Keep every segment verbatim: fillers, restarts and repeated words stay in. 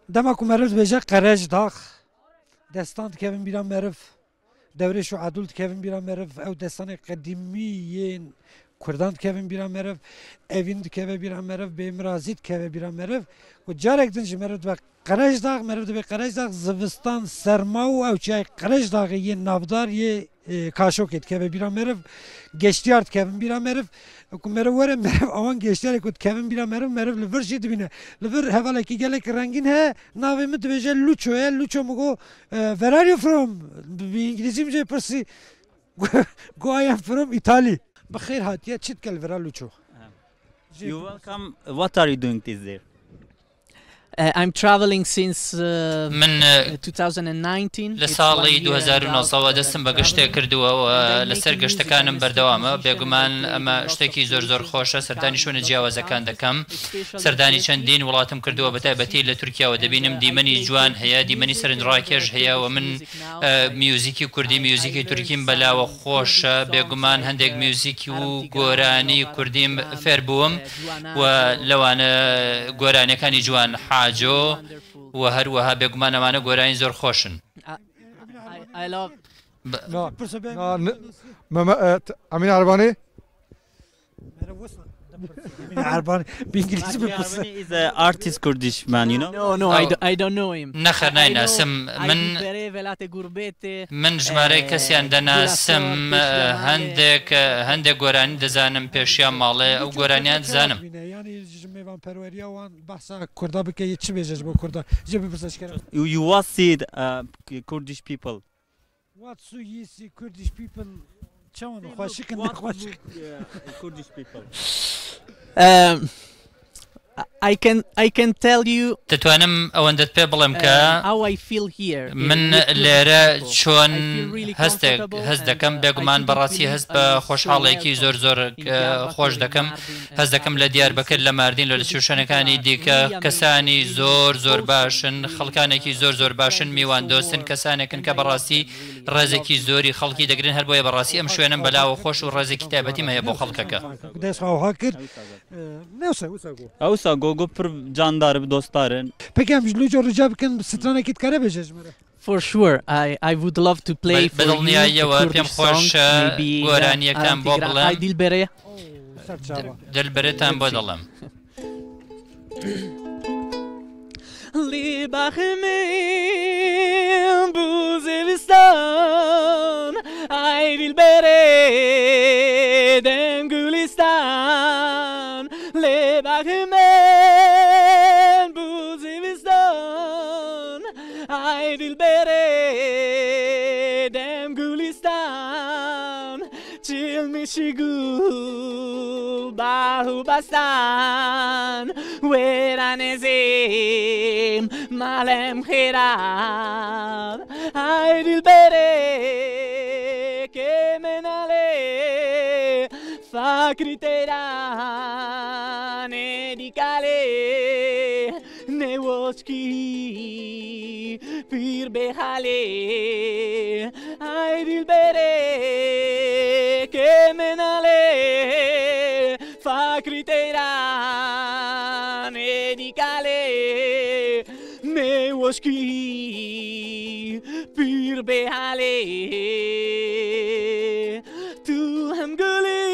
Dema ku meriv dibêje Qerejdax, destan dikevin bîra meriv, Dewrêş û Edûl dikevin bîra meriv, ew destanê qedîmî yên Kurdan dikevin bîra meriv, Evîn dikeve bîra meriv, Bêmirazî dikeve bîra meriv û carek din jî meriv dibe Qerejdax, meriv dibe Qerejdax, zivistan, serma û ew çiyayê Qerejdaxê yên navdar yê, e, Kaşokê dikeve bîra meriv, geştiyar dikevin bîra meriv. Ku meriv were, meriv awan geştiyarê ku dikevin bîra meriv, meriv li vir jî dibîne. Li vir hevalekî gelek rengîn heye, navê min dibêje Luço ye. Luço min got, e, "Where are you from?" Bi, bi îngilîzî min jê pirsî. Got, "I am from Italy." Bi xêr hatiye, çi dike li vira Luço? You're welcome. What are you doing this there? Uh, I'm traveling since, uh, Min, e, uh, two thousand and nineteen. Li salî du hezar û nozde we destim bە گەشتێک کردووە و لەسەر گەشتەکانم بەردەوامە. بێگومان ئەمە شتێکی زۆر زۆر خۆشە. سەردانی شوێنە جیاوازەکان دەکەم. سەردانی چەندین وڵاتم کردووە، بە تایبەتی لە تورکیاوە دەبینم دیمەنی جوان هەیە، دیمەنی سەرنجڕاکێش هەیە و من، ئە، میوزیکی کوردی، میوزیکی تورکیم بەلاوە خۆشە. بێگومان هەندێک میوزیکی و گۆرانی کوردیم فێر بووم و لەوانە گۆرانیەکانی جوان حاجۆ و هەروەها بێگومان ئەمانە گۆرانی زۆر خۆشن. I, I, I love ب- Na, na, n- Mehmet, e, t- Emin Erbani. Erbani, bi îngilîzî bipirse. Is a artist Kurdish man, you know? No, no, I, do, I don't know him. نەخێر، نایناسم. من، من ژمارەی کەسیان دەناسم، هەندێک، هەندێک گۆرانی دەزانم، پێشیا ماڵێ، ئەو گۆرانیان دەزانم. Yani ji mêvanperweriya wan behsa Kurda bike, yê çi bêje ji bo Kurda? Jê bipirse ji kerem. You, you was see, uh, Kurdish people. What su yisi Kurdish people çawan xweşik in, ne xweşik. Kurdish people. Um, I can, I can tell you, دەتوانم ئەوەندەت پێ بڵێم کە um, how I feel here in, من with Kurdish لێرە people. چۆن I feel really هەستێک comfortable هەست and, دەکەم. Uh, I بێگومان feel بەڕاستی really هەست بە خۆشحاڵێکی زۆر زۆر، uh, خۆش دەکەم. هەست دەکەم لە دیاربەکر، لە ماردین، لە، لە شوێنەکانی دیکە. کەسانی زۆر زۆر باشن، خەڵکانێکی زۆر زۆر باشن، میوان دۆستن، کەسانێکن کە بەڕاستی ڕێزێکی زۆری خەڵکی دەگرن. هەر بۆیە بەڕاستی ئەم شوێنم بەلاوە خۆش و ڕێزێکی تایبەتیم هەیە بۆ خەڵکەکە. Dest xwe wiha kir. Newse, wisa got. Ewsa got, got pir candar bi dostar in. Peki em ji Luco rica bikin, stranekî dikare bêje ji me re? For sure, I, I would love to play for you a Kurdish song, maybe, uh, Aram Tigra, Ay Dilbere. Dilberetan bö dalam. Li baxê min bû zivistan, ay dilberê dem gulistan. Li baxê min bû zivistan, ay dilberê dem gulistan. Çilmişî gul, bah û bestan, wêranê zêm, malem xêrab. Ay dilberê, kê menalê, fakrî teyranê dîkalê. Ne woşkî pîr bê halê, ay dilberê, kê menalê, fakrî teyranê dîkalê. Ne woşkî pîr bê halê. Tu hem gulî,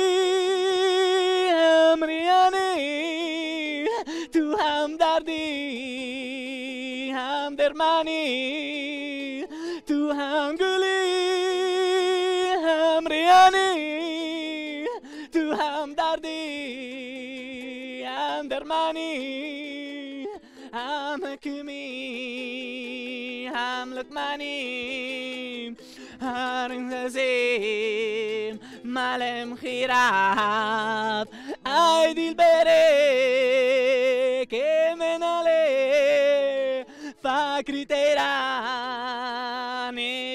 hem riyanî, tu hem derdî, hem dermanî. Tu hem gulî, hem riyanî, tu hem derdî, hem dermanî. Hem hekimî, hem lukmanî, her hezêm malem xîrab. Ay dilberê, kê menalê, fakrî teyranê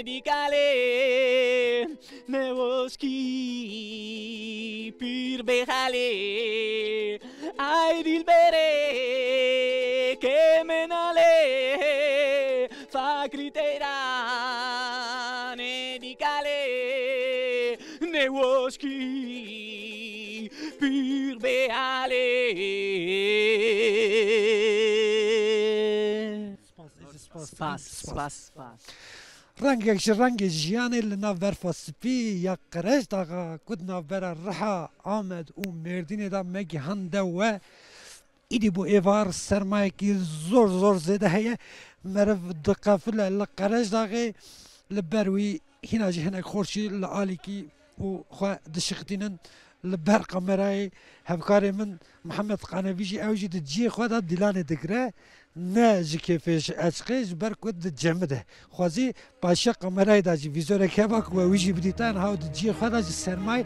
dîkalê. Ne woşkî pîr bê halê. Ay dilberê, kê menalê, fakrî teyranê dîkalê. Ne woşkî pîr bê halê. Spas, spas, spas. Rengek ji rengê jiyanê li nav berfa spî ya Qerejdaxa ku di navbera Riha, Amed û Mêrdînê de me gihandiye we. Îdî bo êvar sermayekî zor zor zêde heye. Meriv diqefile li Qerejdaxê, li ber wî hîna jî hinek xortî li alîkî û xwe dişixitînin li ber kamerayê. Hevkarê min Mihemed Qanevî jî, ew jî di cihê xwe de dîlanê digire. Ne ji kêfê, ji eşqê, ji ber ku di cemid e. Xwezî paşiya kamerayê de jî vîzorek heba ku we wî jî bidîta, niha ew di cihê xwe de ji sermayê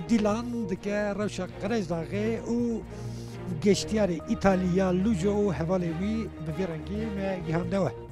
dîlan dike rewşa Qerejdaxê û geştiyarê Îtalî ya Lujo û hevalê wî bi vî rengî me gihandiye we.